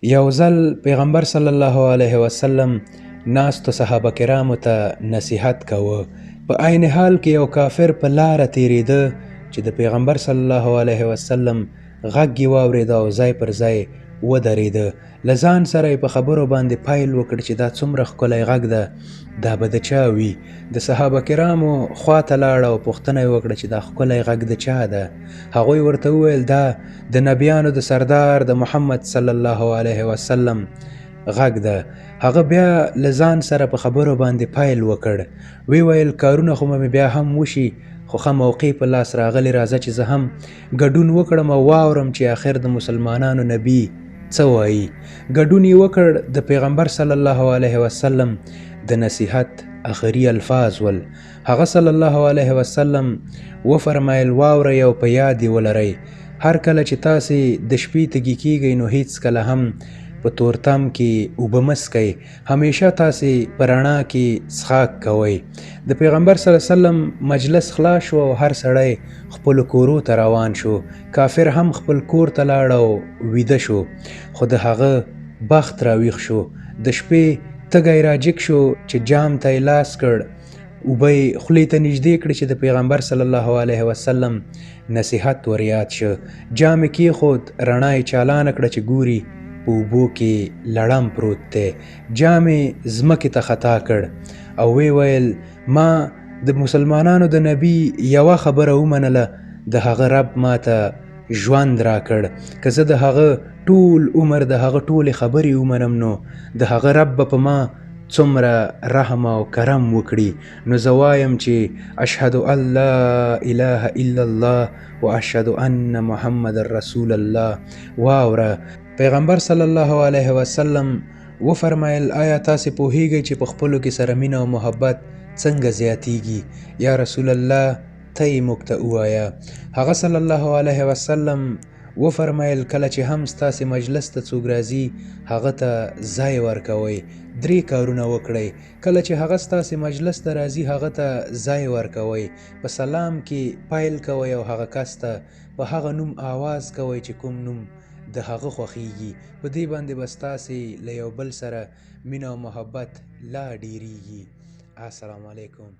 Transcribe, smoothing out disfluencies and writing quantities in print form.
یو ځل پیغمبر صلی الله علیه وسلم ناستو صحابه کرامو ته نصیحت کاوه. په عین حال کې یو کافر په لاره تېرېده چې د پیغمبر صلی الله علیه وسلم غږ یې واورېده او ځای پر ځای ودرېده. له ځان سره یې په خبرو باندې پیل وکړ چې دا څومره ښکلی غږ ده، دا به د چا وي؟ د صحابه کرامو خواته لاړه او پوښتنه یې وکړه چې دا ښکلی غږ د چا ده؟ هغوی ورته وویل دا د نبیانو د سردار د محمد صلی الله علیه وسلم غږ ده. هغه بیا له ځان سره په خبرو باندې پیل وکړ، وی ویل کارونه خو به مې بیا هم وشي، خو ښه موقع په لاس راغلې، راځه چې زه هم ګډون وکړم او واورم چې اخر د مسلمانانو نبی څه وایي. ګډون یې وکړ، د پیغمبر صلی الله علیه وسلم د نصیحت اخري الفاظ ول. هغه صلی الله علیه وسلم وفرمایل واورئ او په یاد یې ولرئ، هر کله چې تاسې د شپې تږي کیږئ نو هیڅکله هم په تورتم کې اوبه مه څښئ، همیشه تاسې په رڼا کې څښاک کوئ. د پیغمبر صلی الله علیه وسلم مجلس خلاص شو او هر سړی خپلو کورو ته روان شو. کافر هم خپل کور ته لاړ او ویده شو، خو د هغه بخت راویښ شو. د شپې تږی راجګ شو چې جام ته یې لاس کړ، اوبه یې خولې ته نږدې کړې چې د پیغمبر صلی الله علیه وسلم نصیحت ور یاد شو. جام یې کېښود، رڼا یې چالانه کړه چې ګوري په اوبو کې لړم پروت دی. جام یې ځمکې ته خطا کړ او ویې ویل ما د مسلمانانو د نبی یوه خبره ومنله، د هغه رب ماته ژوند راکړ، که زه د هغه ټول عمر د هغه ټولې خبرې ومنم نو د هغه رب به په ما څومره رحم او کرم وکړي. نو زه وایم چې اشهد ان لا اله الا الله و اشهد ان محمد رسول الله. واوره، پیغمبر صلی الله علیه وسلم وفرمایل آیا تاسې پوهیږئ چې په خپلو کې سره مینه او محبت څنګه زیاتیږي؟ یا رسول الله ته یې موږ ته ووایه. هغه صلی الله علیه وسلم وفرمایل کله چې هم ستاسې مجلس ته څوک راځي هغه ته ځای ورکوئ. درې کارونه وکړئ، کله چې هغه ستاسې مجلس ته راځي هغه ته ځای ورکوئ، په سلام کې پیل کوئ او هغه کس ته په هغه نوم آواز کوئ چې کوم نوم د هغه خوښیږي. په دې باندې به ستاسې له یو بل سره مینه او محبت لا ډیریږي. السلام علیکم.